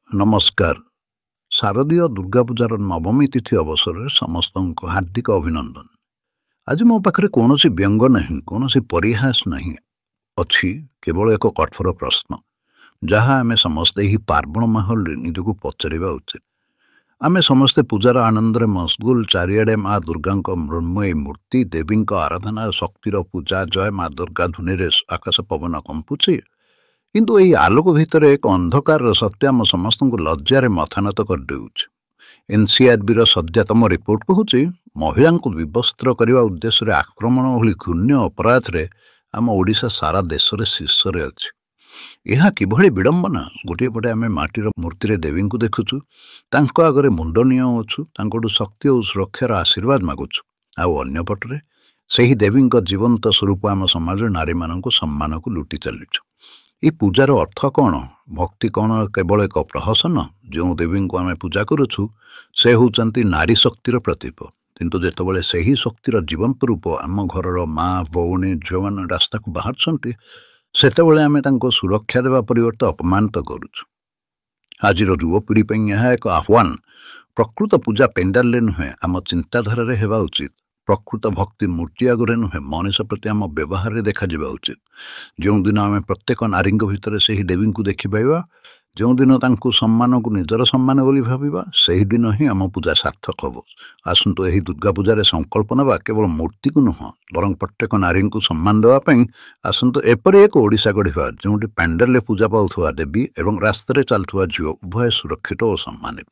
ନମସ୍କାର। ଶାରଦୀୟ ଦୁର୍ଗାପୂଜାର ନବମୀ ତିଥି ଅବସରରେ ସମସ୍ତଙ୍କୁ ହାର୍ଦ୍ଦିକ ଅଭିନନ୍ଦନ। ଆଜି ମୋ ପାଖରେ କୌଣସି ବ୍ୟଙ୍ଗ ନାହିଁ, କୌଣସି ପରିହାସ ନାହିଁ, ଅଛି କେବଳ ଏକ କଠୋର ପ୍ରଶ୍ନ, ଯାହା ଆମେ ସମସ୍ତେ ଏହି ପାର୍ବଣ ମାହୋଲରେ ନିଜକୁ ପଚାରିବା ଉଚିତ। ଆମେ ସମସ୍ତେ ପୂଜାର ଆନନ୍ଦରେ ମସଗୁଲ। ଚାରିଆଡ଼େ ମା ଦୁର୍ଗାଙ୍କ ମୃଣ୍ମୟୀ ମୂର୍ତ୍ତି, ଦେବୀଙ୍କ ଆରାଧନା, ଶକ୍ତିର ପୂଜା, ଜୟ ମା ଦୁର୍ଗା ଧ୍ୱନିରେ ଆକାଶ ପବନ କମ୍ପୁଛି। କିନ୍ତୁ ଏହି ଆଲୋକ ଭିତରେ ଏକ ଅନ୍ଧକାରର ସତ୍ୟ ଆମ ସମସ୍ତଙ୍କୁ ଲଜ୍ଜାରେ ମଥାନତ କରିଦେଉଛି। ଏନ୍ସିଆର୍ବିର ସଦ୍ୟତମ ରିପୋର୍ଟ କହୁଛି, ମହିଳାଙ୍କୁ ବିବସ୍ତ୍ର କରିବା ଉଦ୍ଦେଶ୍ୟରେ ଆକ୍ରମଣ ଭଳି ଘୃଣ୍ୟ ଅପରାଧରେ ଆମ ଓଡ଼ିଶା ସାରା ଦେଶରେ ଶୀର୍ଷରେ ଅଛି। ଏହା କିଭଳି ବିଡ଼ମ୍ବନା! ଗୋଟିଏ ପଟେ ଆମେ ମାଟିର ମୂର୍ତ୍ତିରେ ଦେବୀଙ୍କୁ ଦେଖୁଛୁ, ତାଙ୍କ ଆଗରେ ମୁଣ୍ଡ ନିଅଉଛୁ, ତାଙ୍କଠୁ ଶକ୍ତି ଓ ସୁରକ୍ଷାର ଆଶୀର୍ବାଦ ମାଗୁଛୁ, ଆଉ ଅନ୍ୟପଟରେ ସେହି ଦେବୀଙ୍କ ଜୀବନ୍ତ ସ୍ୱରୂପ ଆମ ସମାଜରେ ନାରୀମାନଙ୍କୁ ସମ୍ମାନକୁ ଲୁଟି ଚାଲିଛୁ। ଏହି ପୂଜାର ଅର୍ଥ କ'ଣ? ଭକ୍ତି କ'ଣ କେବଳ ଏକ ପ୍ରହସନ? ଯେଉଁ ଦେବୀଙ୍କୁ ଆମେ ପୂଜା କରୁଛୁ, ସେ ହେଉଛନ୍ତି ନାରୀ ଶକ୍ତିର ପ୍ରତୀକ। କିନ୍ତୁ ଯେତେବେଳେ ସେହି ଶକ୍ତିର ଜୀବନ୍ତ ରୂପ ଆମ ଘରର ମା, ଭଉଣୀ, ଝିଅମାନେ ରାସ୍ତାକୁ ବାହାରୁଛନ୍ତି, ସେତେବେଳେ ଆମେ ତାଙ୍କୁ ସୁରକ୍ଷା ଦେବା ପରିବର୍ତ୍ତେ ଅପମାନିତ କରୁଛୁ। ଆଜିର ଯୁବପିଢ଼ି ପାଇଁ ଏହା ଏକ ଆହ୍ୱାନ। ପ୍ରକୃତ ପୂଜା ପେଣ୍ଡାଲରେ ନୁହେଁ, ଆମ ଚିନ୍ତାଧାରାରେ ହେବା ଉଚିତ। ପ୍ରକୃତ ଭକ୍ତି ମୂର୍ତ୍ତି ଆଗରେ ନୁହେଁ, ମଣିଷ ପ୍ରତି ଆମ ବ୍ୟବହାରରେ ଦେଖାଯିବା ଉଚିତ। ଯେଉଁଦିନ ଆମେ ପ୍ରତ୍ୟେକ ନାରୀଙ୍କ ଭିତରେ ସେହି ଦେବୀଙ୍କୁ ଦେଖିପାରିବା, ଯେଉଁଦିନ ତାଙ୍କୁ ସମ୍ମାନକୁ ନିଜର ସମ୍ମାନ ବୋଲି ଭାବିବା, ସେହିଦିନ ହିଁ ଆମ ପୂଜା ସାର୍ଥକ ହେବ। ଆସନ୍ତୁ, ଏହି ଦୁର୍ଗା ପୂଜାରେ ସଂକଳ୍ପ ନେବା, କେବଳ ମୂର୍ତ୍ତିକୁ ନୁହଁ, ବରଂ ପ୍ରତ୍ୟେକ ନାରୀଙ୍କୁ ସମ୍ମାନ ଦେବା ପାଇଁ। ଆସନ୍ତୁ, ଏପରି ଏକ ଓଡ଼ିଶା ଗଢ଼ିବା, ଯେଉଁଠି ପ୍ୟାଣ୍ଡେଲରେ ପୂଜା ପାଉଥିବା ଦେବୀ ଏବଂ ରାସ୍ତାରେ ଚାଲୁଥିବା ଝିଅ ଉଭୟ ସୁରକ୍ଷିତ ଓ ସମ୍ମାନିତ।